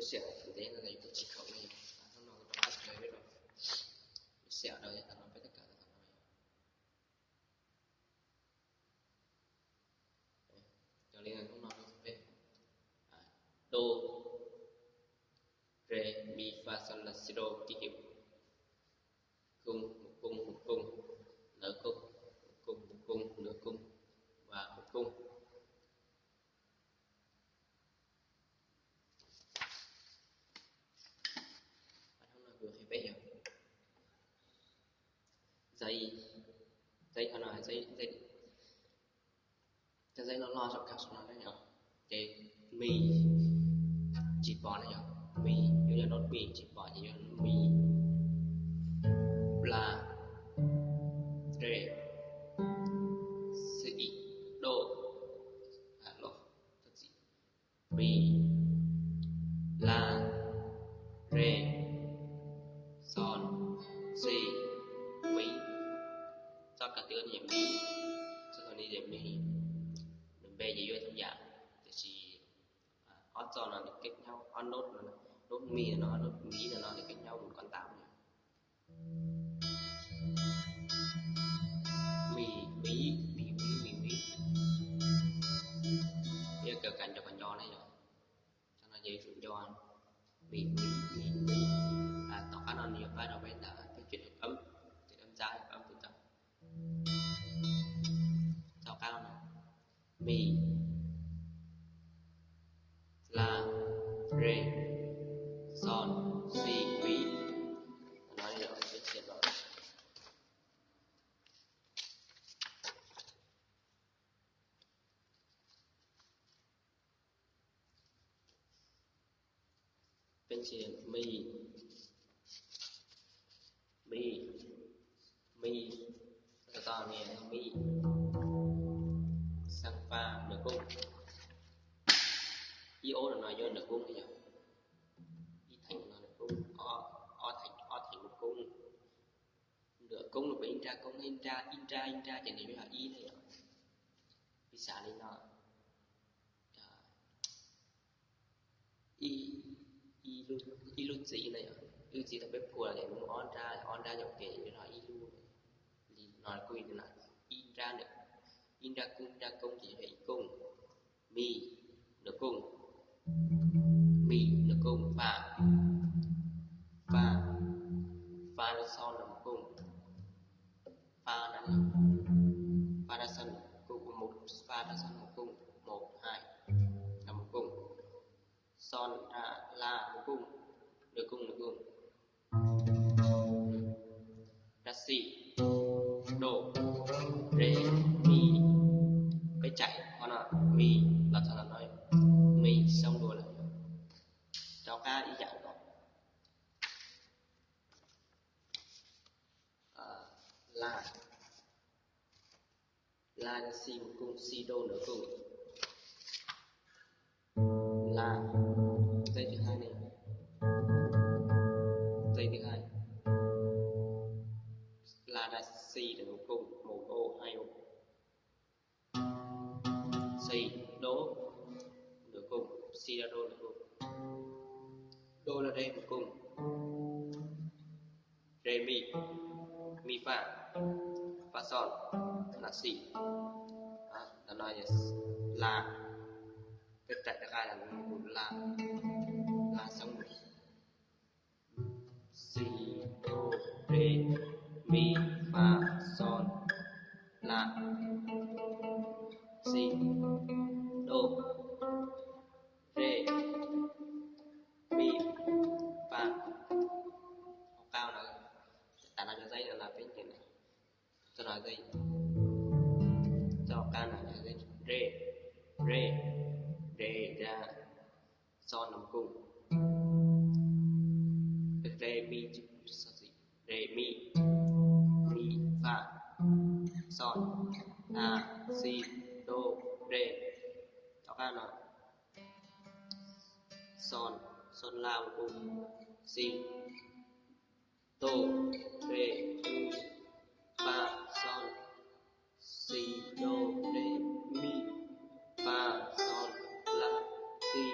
Xiam ntev no yus twb tsis khaum li. Hnub no kuv rov qab tso peb rau, xiam rau tam no peb twb kawm tam no yog. Yog li hnub no rau peb, do, re, mi, fa, sol, la, si, do, kib him, kooj, mus kooj, mus kooj, lawv kooj, mus kooj, mus kooj, lawv kooj, vas mus kooj. Hnub no kuv qhia peb yog, ntxeib, ntxeib qhov no, ntxeib, cov ntxeib loj loj saum kab saum no na yom, ces mi tsis pom na yom, mi yuav yog nốt mi tsis pom ces yuav mi, la, re, si, do, los, mi, la, re, sol, si, mi. Txoj kawg twg yog mi, txoj kawg ni yog mi. Nws npe ces yuav ib yam, tiam sis ob txoj no nws keb nyob, ob nốt no, nốt mi no, nốt mi no nws keb nyob mus kom ntab. Mi, mi, mi, mi, mi, mi. Yog kawm kam nco kom nco na yom. Tam no ces tsum nco, mi, mi, mi, mi. Tom qab no nws yuav pab rau peb ntawm peb cim pab, cim pab ntxa pab tus tau. Tom qab no, mi, la, re, sol, si, mi. Tam no yog peb cim los. Peb ntshe mi, mi, mi, to to ne mi, xeeb fa nws kooj, ib ob no no yog nws kooj yom, ib theem no nws kooj, ob theem, ob theem nws kooj. Nws kooj los peb ib nrab kooj, ib nrab, ib nrab, ib nrab ces nws yuav yog ib ne yom. Piv xam li no, ib, ib lub txiv na yom, ib lub txiv thaum peb phua ces nws muaj ob nrab, ob nrab yom, ces yuav yog ib lub. Li no kuj ib nrab, ib nrab kooj, ib nrab kooj ces yog ib kooj. Mi, nws kooj, mi, nws kooj, fa, fa, fa rau xo nws kooj, fa, fa rau xo nws kooj, mus, fa rau xo nws kooj, mus, hai, nws kooj, xo, la, nws kooj, nws kooj, nws kooj. Rab xis, do, re, mi. Peb tsaim qhov no, mi, los txog no, mi, xoo dua lawm. Rov qab ib yam no. La, la, si mus kooj, si do nws kooj. La, ntxeib thib hai ne, ntxeib thib hai. La, ra, si nws kooj, mus do, hai. Si, do, nws kooj, si, ra, do nws kooj. Do, ra, re nws kooj. Re, mi, mi, fa, fa, sol, la, si. Ntawm no yog la, peb tsaim rov qab, la, la xeeb, si, do, re, mi, fa, sol, la, si, do, re, mi, fa. Hauv qab no, tam no cov ntxeib no peb nyeem na, txoj no ntxeib, txoj hauv qab no yog ntxeib re, re, re, ra, xo nws kooj, re, mi, re, mi, mi, fa, sol, la, si, do, re. Tom qab no, sol, sol, la, nws kooj, si, do, re, mi, fa, sol, si, do, re, mi, fa, sol, la, si.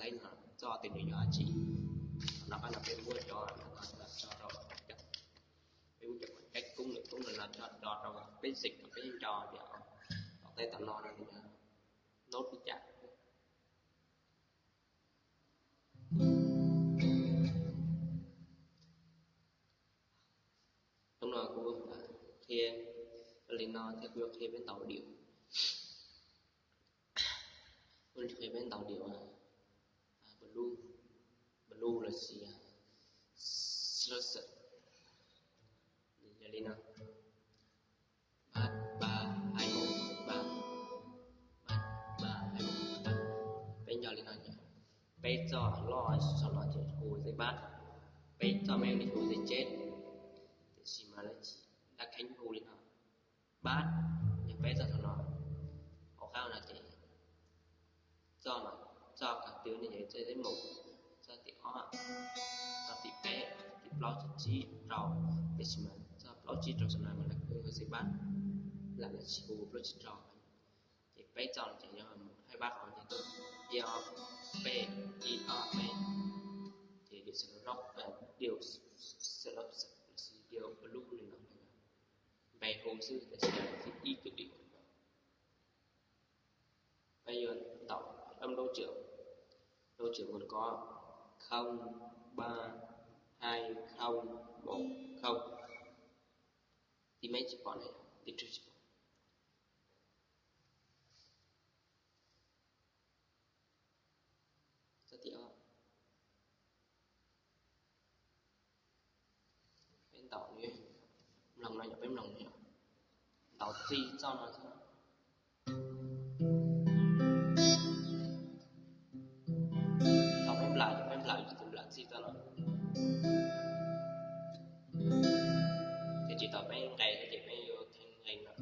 peb no txoj tes nws yog dab tsi. Qhov no peb muab cov no tso rau, peb muab cov koob lwm koob no tso rau peb xeem kom peb nco tias tom tej tom no no nws yog nốt li cas. Hnub no kuv qhia li no thiab kuv yuav qhia peb ntaus điểm, kuv qhia peb ntaus điểm blues, blues lossis slow, yog li no: ba ba hai một ba, ba ba hai một ba. Peb nco li no ces peb txoj loj saum no ces hu dây bass, peb txoj me li hu dây chết, tiam sis mas lawv tsis, lawv kheev hu li no: bass, yog peb txoj saum no, hauv qab no ces txoj, txoj kab twg ne yog txoj dây một, txoj tim ob, txoj tim peb, tim plaub, tim tsib, rau, tiam sis mas txoj plaub tsib rau saum no mas lawv hu dây bass, lawv tsis hu plaub tsib rau. Ces peb txoj no ces yog hai ba qhov ces ib ob peb, ib ob peb, ces điều slow, điều slow, điều blues li no, npe hu xwb tiam sis yog ib tug điểm. Peb yuav ntaus bấm đấu trưởng, đấu trưởng một có không ba hai không một không. Tim meb tsis pom ne, tim rwg tsis pom. Txoj tim ob. Peb ntaus li, mloog no yog peb mloog li, ntaus txij txoj no xwb. Thaum peb nplawm ces peb nplawm, tus nplawm txij txoj no. Ces tsis tau peb nqe ces peb yuav theej nqe no.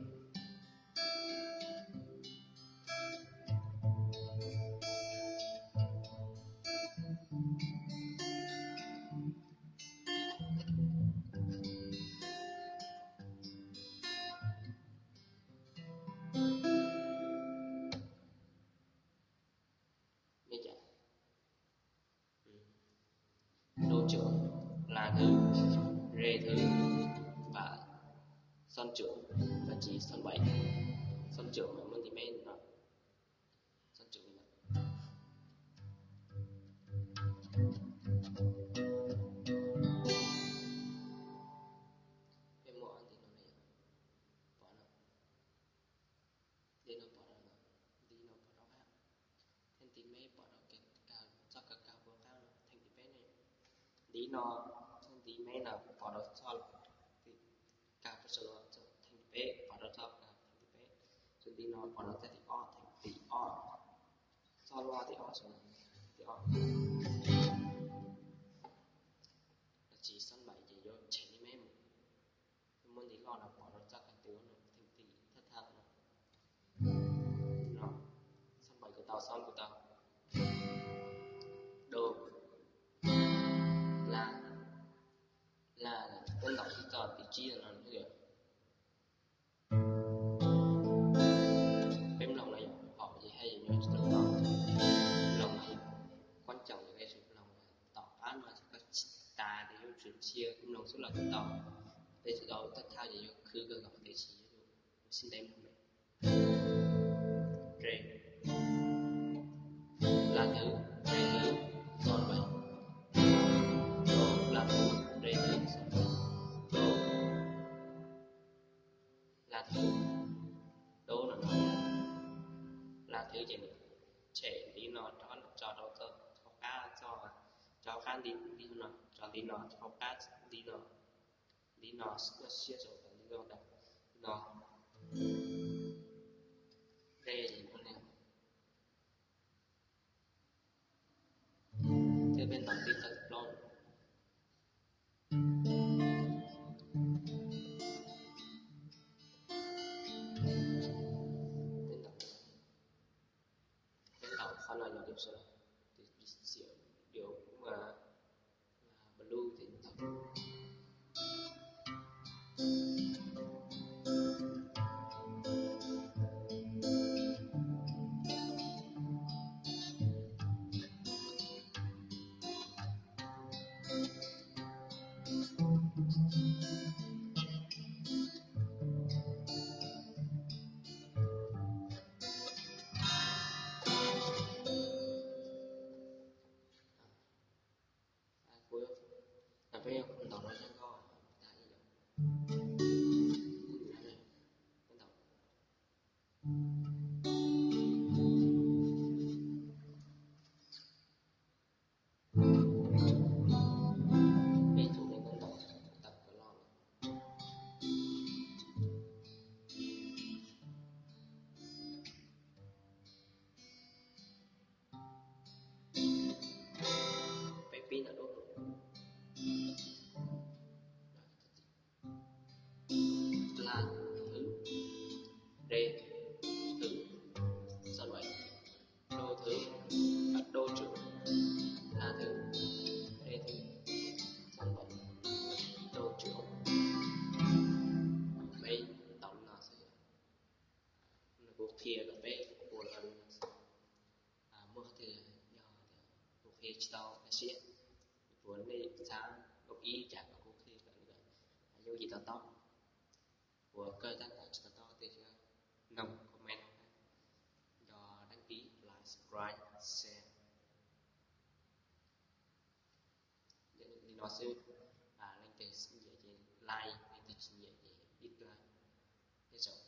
Đấu trưởng, la thứ, re thứ, và son trưởng, và chỉ son bảy. Son trưởng mà muôn thì men nó. Son trưởng mà. Cái mỏ thì nó này. Bỏ nó. Ntiv no pov rau no, ntiv no pov rau qab, thiab ntiv me pov rau txoj kawg kawg puag qab no, theem ntiv peb ne. Ntiv no thiab ntiv me no pov rau txoj kawg puag saum no, theem ntiv peb, pov rau txoj kawg theem ntiv peb. Ces ntiv no pov rau txoj tim ob, theem ntiv ob, txoj loj tim ob saum no, tim ob. Los tsis xob npaim ces yuav tshem ntiv me mus. Muab ntiv loj no pov rau txoj kawg tim no, theem ntiv thawj thawj no. No, xob npaim kuv tau, xob kuv tau. Do, la, la, peb ntaus tib txoj tim tsib no xwb. Peb mloog no yog pom ces haj yam nyob tsis tau tau. Mloog no yog quan trọng, yog peb mloog tom qab no koj tsis tas ces yuav tsum cia kuv mloog xwb los kuj tau. Peb tsis tau thawj thawj ces yuav khwv kawg nkaus tiam sis yuav tsum ua siab ntev mloog. Re, la thứ, re thứ, sol bảy. Do, la thứ, re thứ, sol bảy. Do, la thứ, do no no. La thứ ces tshem ntiv no rov tso rau txoj hauv qab, txoj hauv qab ntiv, ntiv no, tso ntiv no hauv qab ntiv no, ntiv no siab rau ntiv no ntag. No, re no ne. Thiab peb ntaus tib txoj plaub. Peb ntaus, peb ntaus qhov no yog điều solo, điều, điều blues ces ntaus. thứ, sao vậy? Đô thứ, à, đô trưởng. Lá thứ, Lê thứ, sao vậy? Đô trưởng. Peb tau li no xwb. Nws kuv qhia rau peb ua li no xwb. Muaj qhov twg yog tias kuv qhia tsis tau siab, kuv nej xav ib cas kuv qhia lawm yooj yim to taub, uas koj tab tom tsis to taub tej thiab, noog comment, nco đăng ký, like, subscribe, share li no xwb. Leej twg nyiam ces like, leej twg tsis nyiam ces dislike. Nyob zoo.